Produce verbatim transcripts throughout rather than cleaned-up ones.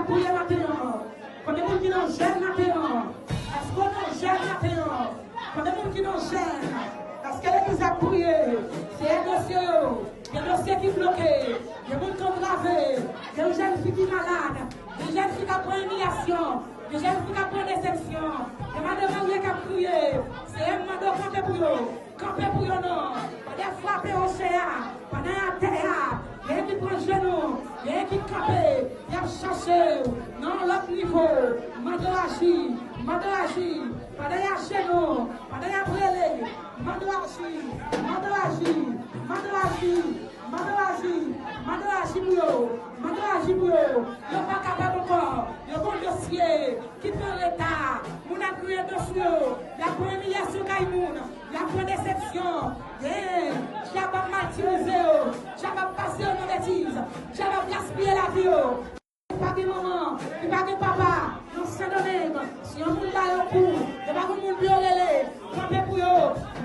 Priye maten an. Konbyen moun ki nan jèn maten an? Èske w nan jèn maten an? Konbyen moun ki nan jèn? Èske legliz ap priye? Seyè, dosye yo. Gen dosye ki bloke. Gen moun ki antrave. Gen yon jèn fi ki malad. Gen jèn fi k ap pran imiyasyon. Gen jèn fi k ap pran desepsyon. Gen madan marye k ap kriye. Seyè, m mande w kanpe pou yo. Kanpe pou yo non. Pandan y ap frape woche a, pandan y atè a, gen ki pran jenou, gen ki kanpe, y ap chache w nan yon lòt nivo. Mande w aji, mande w aji. Pandan y ajenou, pandan y ap rele, mande w aji, mande w aji, mande w aji, mande w aji, mande w aji pou yo, mande w aji pou yo. Yo pa kapab ankò, yo gon dosye ki pran reta. Moun ap griyen dan sou yo, y ap pran imiyasyon kay moun, y ap pran desepsyon. Gen, dyab ap matirize yo, dyab ap pase yo nan betiz, dyab ap gaspiye lavi yo. Yo pa gen manman, yo pa gen papa, nan Sendomeng, si yon moun ba yo kou, yo pa gon moun pou yo rele, kanpe pou yo,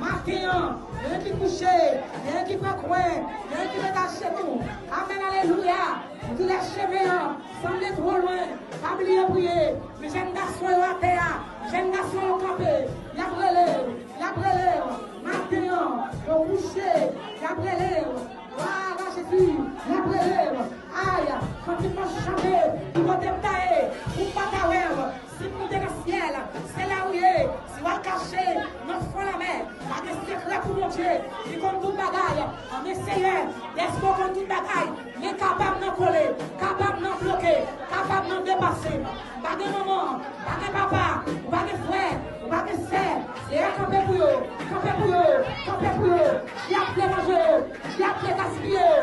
maten an, gen ki kouche, gen ki pran kwen, gen ki met ajenou. Amèn, alelouya. Ou di lè chemen an sanble twò lwen, pa bliye priye. Men jèn gason yo atè a, jèn gason yo kanpe, y ap rele w, y ap rele w. Maten an, yo kouche, y ap rele w. Glwa a Jezi, y ap rele w. Ay, kantik mwen chante, ki kote m ta ye, pou m pa ta wè w. Si m moute nan syèl, se la ou ye. Si w al kache nan fon lanmè, pa gen sekrè pou Bondye. Li konn tout bagay. Anben Seyè, dèske w konn tout bagay, men kapab nan kole, kapab nan bloke, kapab nan depase. Ou pa gen manman, ou pa gen papa, ou pa gen frè, ou pa gen sè. Seyè, kanpe pou yo, kanpe pou yo, kanpe pou yo. Dyab vle manje yo, dyab vle gaspiye yo.